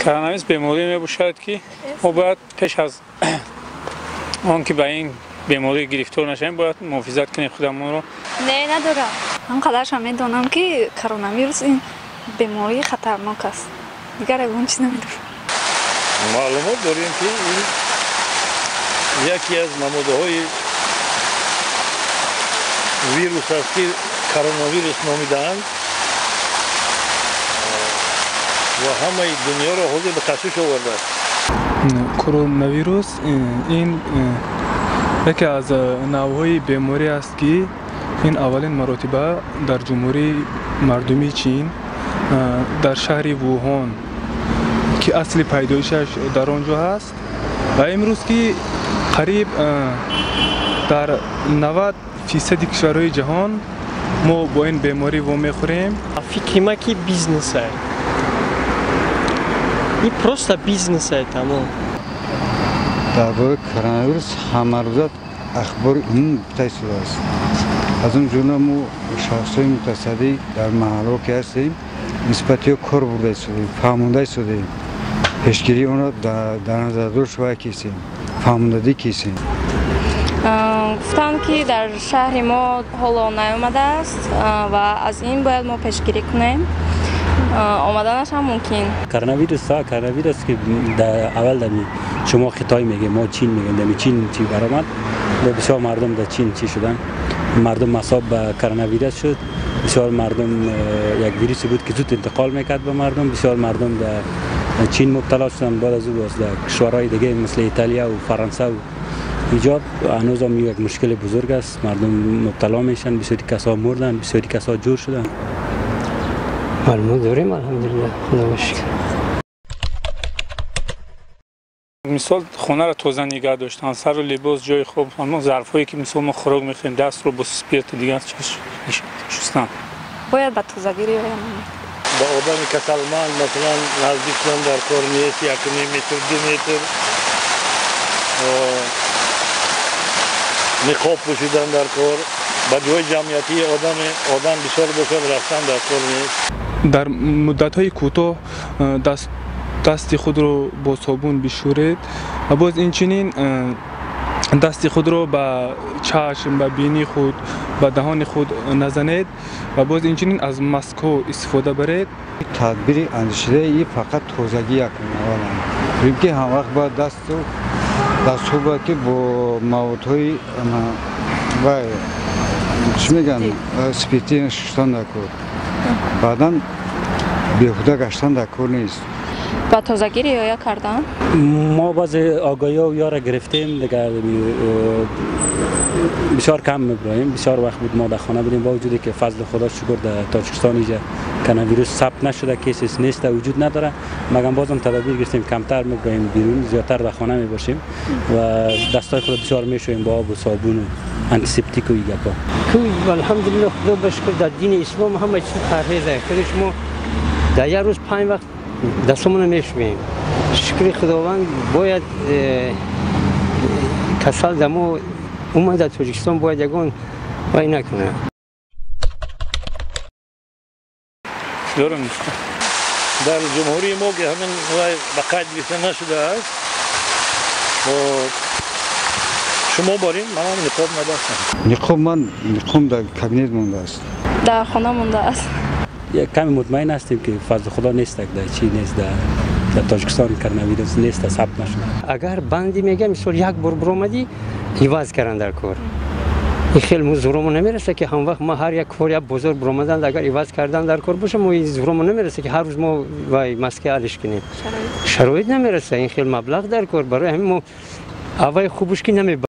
Коронавирус беморӣ мебошад, ки мо бояд пеш аз он ки ба ин беморӣ гирифтор нашавем, бояд муҳофизат кунем худамонро. Не, надорам. Ҳам қадаршам медонам, ки коронавирус ин бемории хатарнок аст. Дигар ягон чиз намедонам. Маълумот дорем, ки ин яке аз намудҳои вирус аст, ки коронавирус номидаанд ва ҳамаи дунёро ҳозир ба ташвиш овардааст. Коронавирус ин яке аз навъҳои беморӣ аст, ки ин аввалин маротиба дар Ҷумҳурии Мардумии Чин, дар шаҳри Вуҳон, ки асли пайдоишаш дар он ҷо ҳаст, ва имрӯз ки қариб дар 90% кишварҳои ҷаҳон мо бо ин беморӣ вомехӯрем. Фикри ма, ки бизнесе. И просто бизнесе, тамом. Дар бораи коронавирус ҳамарӯза ахбори умум гуфта истодааст. Аз он ҷумла мо, шахсҳои мутасаддӣ дар маҳаллҳо ки ҳастем, нисбати ё кор бурда истодаем, фаҳмонда истодаем, пешгирии онро дар назардошт вай кисем, фаҳмондадӣ кисем. Гуфтанд, ки дар шаҳри мо ҳоло наомадааст ва аз ин бояд мо пешгирӣ кунем. Омаданаш ҳам мумкин. Коронавирус, коронавирус ки дар аввал дами шумо Хитой мегем, мо Чин мегем, дами Чин чӣ баромад, бисёр мардум дар Чин чӣ шудан, мардум мусоб ба коронавирус шуд. Бисёр мардум, як вируси буд, ки зуд интиқол мекард ба мардум. Бисёр мардум дар Чин мубтало шуданд. Баъд аз ӯ боз дар кишварҳои дигаре мисли Италия ва Фаронса ва иҷоб ҳанӯзам як мушкили бузург аст. Мардум мубтало мешанд, бисёри касо мурданд, бисёри касо ҷур шуданд. Маълумот дорем, алҳамдулиллаҳ, худо шукр. Мисол, хонаро тоза нигоҳ доштан, сару либос, ҷои хоб, ҳамон зарфҳое, ки мисол мо хӯрок мехӯрем, дастро бо спирту дигар шустан. Бояд ба тозагӣ риоя намуд. Ба одами касалманд, масалан, наздик шудан дар кор нест, 1,5 метр, 2 метр, ниқоб пӯшидан дар кор, ба ҷои ҷамъиятии одам бисёр бошад, рафтан дар кор нест. Дар муддатҳои кӯтоҳ дасти худро бо собун бишӯред ва боз инчунин дасти худро ба чашм, ба бинии худ, ба даҳони худ назанед ва боз инчунин аз маскҳо истифода баред. Тадбири андешидаи фақат тозагӣ якум, аввалан ки ҳамвақт бояд дасту дастҳо бояд ки бо маводҳои вай, чӣ мегӯянд, спиртӣ шустан дар кор, баъдан беҳуда гаштан дар кор нест. Ба тозагӣ риоя кардан. Мо баъзе огаҳиҳо ёра гирифтем, дигар бисёр кам мебироем. Бисёр вақт буд мо дар хона будем. Бо вуҷуде ки, фазли худо шукр, дар Тоҷикистон иҷа коронавирус сабт нашуда, кейсес нест, вуҷуд надора, магам бозам тадобир гирифтем, камтар мебироем берун, зиёдтар дар хона мебошем ва дастҳои худро бисёр мешӯем бо обу собуну антисептику и гапо. Алҳамдулиллаҳ, худо ба шукр, дар дини ислом ҳама чиз парҳеза. Худи шумо дар як рӯз панҷ вақт дастомона мешӯем. Шукри Худованд, бояд касал дамо умуман дар Тоҷикистон бояд ягон вай накунад. Дорем. Дар ҷумҳурии мо ки ҳамин вай ба қайд гирифта нашудааст, шумо борин, манам ниқоб набастам. Ниқоб, ман ниқоб дар кабинет мондааст. Дар хона мондааст. Як ками мутмаин ҳастем, ки фазли худо нест, дар чӣ нест, дар Тоҷикистон коронавирус нест, сабт нашуда. Агар банди мегӯям, мисол, як бор биромадӣ, иваз кардан дар кор. Ин хел мо зӯромо намераса, ки ҳамвақт ма ҳар як кор, як бозор биромадан, агар иваз кардан дар кор боша, мо зӯромо намераса, ки ҳар рӯз мо вай маска алиш кунем. Шароит намераса, ин хел маблағ дар кор. Барои ҳамин мо аввали хубуш ки намебарем.